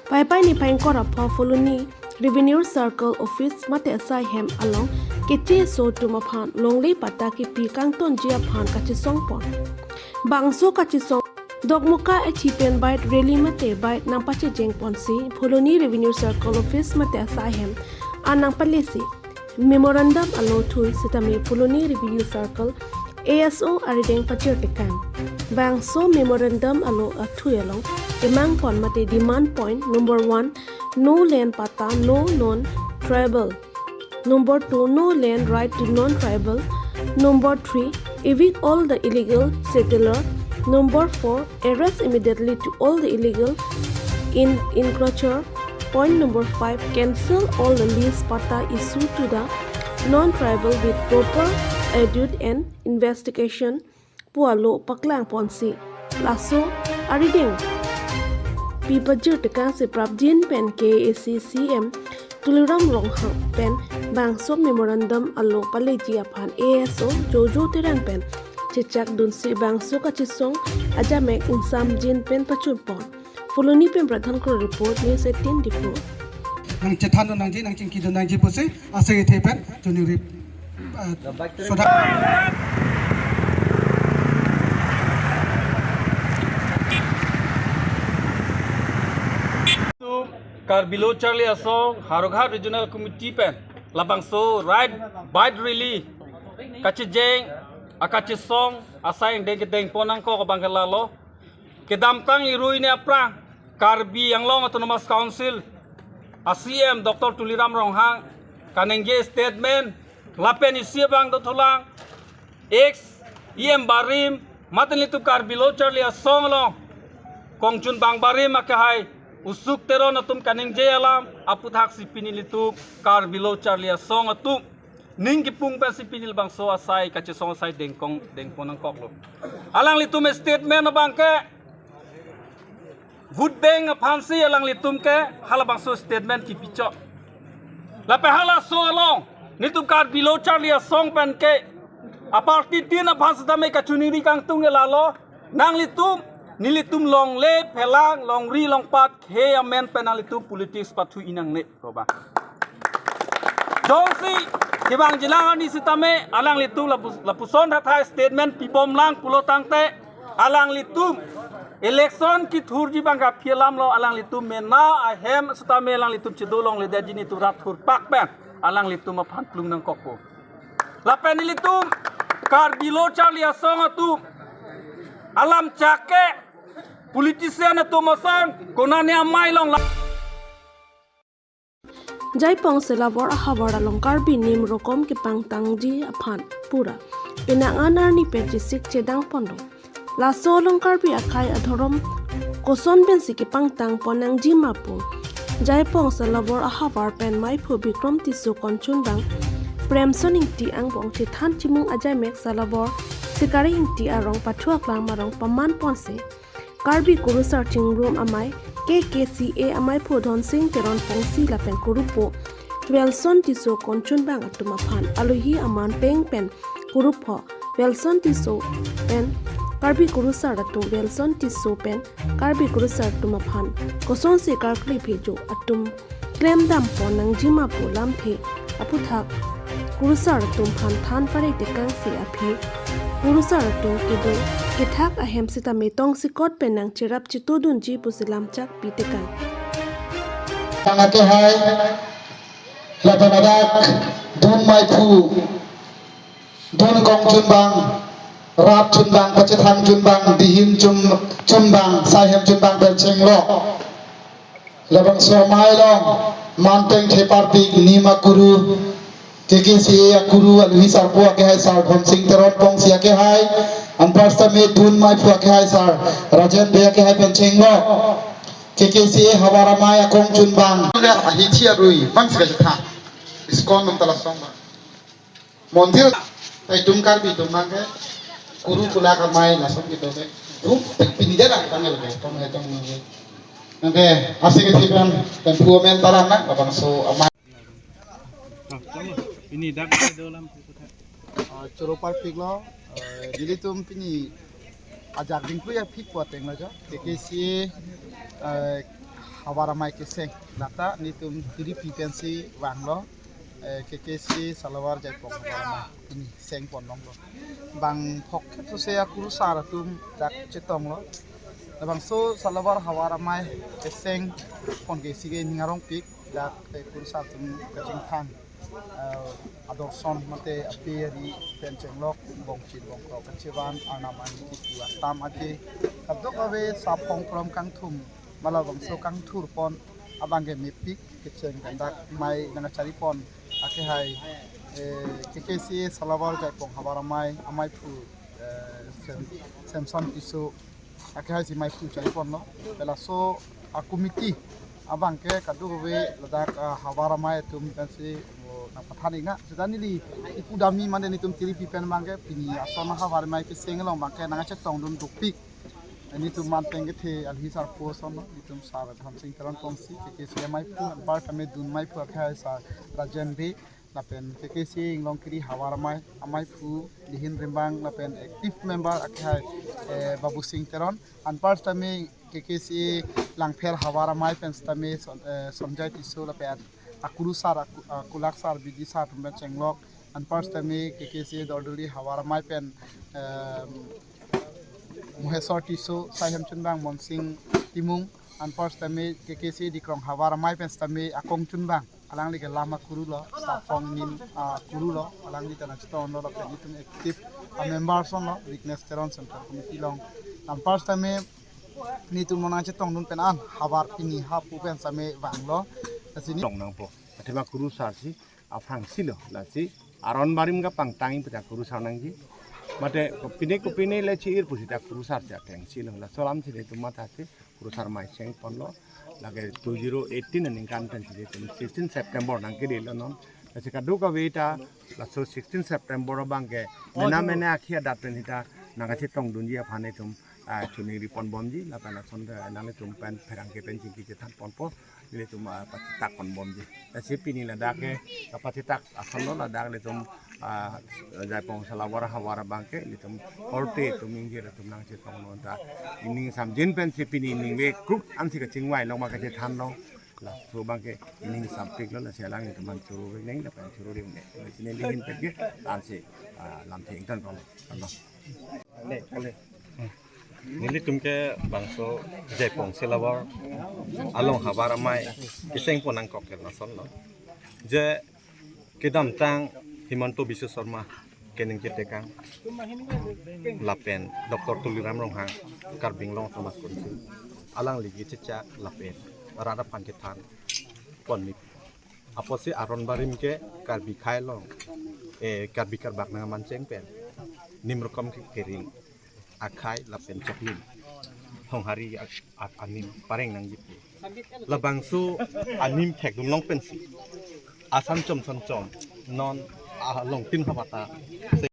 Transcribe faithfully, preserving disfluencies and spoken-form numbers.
Paipai niphai ingkoi ra pho Phuloni Revenue Circle Office mate asai hem along keche aso atum aphan longle patta kipi kangtonji aphan kachesong pon. Bangso kachesong Dokmoka athi pen bike rally mate bike nangpachejeng ponsi Phuloni Revenue Circle Office mate asai hem an nangpalesi memorandum alo thui sitame Phuloni Revenue Circle A S O arideng pachirtekang. Bangso memorandum alo athui along kemang pon mate demand point number one, no land patta, no non-tribal. Number two, no land right to non-tribal. Number three, evict all the illegal settler. Number four, arrest immediately to all the illegal in encroacher. Point number five, cancel all the lease patta issued to the non-tribal with proper audit and investigation pu alo paklang ponsi laso arideng pi pajirtekangsi prapjin pen K A A C C E M Tuliram Ronghang pen bangso memorandum alo paleji aphan A S O Jojo Terang pen chechakdunsi bangso kachesong ajamek ingsamjin pen pachun pon. Phuloni pen Pradhan Kro report, News eighteen Diphu. Nangchethan dun nangji, nangchingki dun nangji pusi, asai kethe pen, chuniri, eh, soda. Karbi Lo Charli Asong, Howraghat Regional Committee pen, labangso right bike rally, kachejeng, akachesong, asai angdeng kedeng pon nangkok abang ke lalo. Kedamtang irui ne aphrang, Karbi Anglong Autonomous Council a C E M Doctor Tuliram Ronghang kaningje statement lapen isi abang dothulang, ex E M barim, mate nelitum Karbi Lo Charli Asong along kongchunbang barim akehai Usuk Teron atum kaningje alam aputhaksi pini nelitum Karbi Lo Charli Asong atum ning kipung pensi pini labangso asai kachesong asai dengkong dengpon nangkoklo. Alanglitum statement abang ke vote bank aphansi alanglitum ke halabangso statement kipichok. Lapen halaso along nelitum Karbi Lo Charli Asong pen ke aparty tin aphan sitame kachiningri kangtung ke lalo, nanglitum nelitum longle phelang longri longpat khei amen pen nanglitum politics pathu inang ne. Koba. Jongsi kevangjilang arni sitame alanglitum lapu-, lapuson hathai statement pibomlang pulo tangte alanglitum election kithurji abang kaphi alamlo, alanglitum mena ahem sitame alanglitum chedo longledetji nelitum rat thurpak pen alanglitum aphan plung nangkokpo. Lapen nelitum Karbi Lo Charli Asong atum alam chak ke politician atum ason konane amei along la- Jaipong Selabor ahavar along Karbi nim rokom kepangtangji aphan pura penang an arni pen chesik chedang ponlo. Laso along Karbi akai adhorom koson pensi kepangtang pon nangji ma pu Jaipong Selabor ahavar pen maiphu Bikrom Tisso, kongchunbang Premson Ingti angbong chethan chimung ajamek Selabor Sikari Ingti arong pathu aklang arong paman ponsi Karbi Kurusar Chingrum Amei, K K C A amaiphu Dhonsing Teron Pongsi lapen kurupo Welson Tisso, kongchunbang atum aphan alohi aman peng pen kurupho Welson Tisso pen Karbi Kurusar atum, Welson Tisso pen Karbi Kurusar atum aphan kosonsi karkli phejo atum klemdam pon nangji ma pu lamthe aputhak Kurusar atum aphan than parek tekangsi aphi Kurusar atum kedo kethak ahem sitame tongsekot pen nangcherap chetodunji pusi lamchak pi tekang. Tang akehai lapen adak dun maiphu, dun kongchunbang, rat chunbang, kachethang chunbang, dihim chun-, chunbang, saihem chunbang pen chenglo. Labangso amei along manteng thepar pik nim akuru, K K C A akuru alohi sarpo akehai sar Dhonsing Teron Pongsi akehai, anpar sitame dun maiphu akehai sar Rajen Bey akehai pen chenglo. K K C A havar amei akongchunbang. Ahithi arui, bang sika chetha. Iskon nang tala song ba. Mondir, tai tum Karbi atum nang ke, kuru kulak amei lason kedo ke. Tum pik pini dia lang tanggal ke, tong he tong nang ke. Nang ke, asik ke thiban, dan phu amen taran na, labangso amei. Ini dak do lam. Ah, choro parpik lo, ah, nelitum pini Ajak dingkui aphi pu ateng lo jo. K K C A, eh, Havar Amei Keseng. Lata netum tiri pi pensi vanglo. Eh, K K C A Salavar Jaipong Havar Amei ini seng pon longlo. Bang phok ke sose akurusar atum dak chetonglo. Labangso Salavar Havar Amei Keseng pon ke sige ning arongpik dak, eh, kurusar atum kachingthang, eh, adorson mate ape ari pen chenglok bongchit bongkrok kachevan arnam ani kipu atam aje kadokave saphong krom kangthum malabangso kangthur pon abang ke mepik kecheng kandak mei nangkachari pon akehai, eh, K K C A Salavar Jaipong Havar Amei, ameiphu, eh, Sem-, Samson Tisso akehai si meiphu chari ponlo. Pelaso a committee abang ke kadokave ladak, ah, Havar Amei atum pensi, oh, nangpathan ikna. Seta neli ipu dami mane netum tiri pi pen abang ke pini ason Havar Amei Keseng along abang ke nangkachetong dun dukpik. Netum man peng kethe alhi sar po ason lo, netum sar Dhamsing Teron Pongsi, K K C A ameiphu, anparta me dun meiphu akehai sar Rajen Bey, lapen K K C A Inglongkiri Havar Amei, ameiphu Lihin Rimbang, lapen active member akehai, eh, Babu Sing Teron, anparta me K K C A Langpher Havar Amei pen sitame Son-, eh, Sonjay Tisso, lapen akurusar, aku-, akulak sar, B D sar atum pen chenglok, anparta me K K C A Dordoli Havar Amei pen, eh, Mohesor Tisso, sai hem chunbang Monsing Timung, anparta me K K C A Dikrong Havar Amei pen sitame akong chunbang, alangli ke lam akuru lo, saphong nim akuru lo, alangli ta nangchetonglo, lapen netum active a member ason lo, Witness Teron Central Committee along. Anparta me netum nangchetong dun pen an havar pini hapu pen sitame vanglo. Lasi ne tong nangpo. Athema kurusar si aphrangsi lo, lasi aron barim kapangtang pu ta kurusar nangji. Mate kopine kopine le chi-ir pusi ta kurusar si akleng si lo. Laso alam si netum matha si kurusar mei seng ponlo. Lake two zero eighteen aningkan pen si netum sixteen September nangkele lo non. Lasi kadokave ta laso sixteen September abang ke mena mena akhi adat pen sita nangkachetong dunji aphan netum, ah, chuningri pon bomji, lapen lason ta nanglitum pen pherangke pen chingki chethan ponpo, nelitum, ah, pachitak pon bomji. Lasi pini ladak ke, ah, pachitak ason lo ladak netum, ah, Jaipong Salavar Havar abang ke, netum korte atum ingjir atum nangchetong lo ta. Ining samjin pensi pini ningve kruk ansi kachingvai long ma kachethan long. Laso abang ke ining sampik lo, lasi alanglitum an churu ring neng, lapen churu ring neng. Lasi neli hin pet ke, ansi, ah, lamthe ingtan kong. Ano. Nelitum ke bangso Jaipong Salavar along Havar Amei Keseng pon nangkok ke lason lo. Je kedamtang Himanta Biswa Sarma keningje tekang lapen Doctor Tuliram Ronghang Karbi Anglong Autonomous Council alangli kechechak lapen rat aphan kethan ponmi apotsi aron barim ke Karbi akhei along, eh, Karbi Karbak nangmancheng pen nim rokom ke kering akhei lapen choklim honghari a-, a-, anim pareng nangjipi. Labangso anim thekdun long pensi asan chom san chom non along tin habata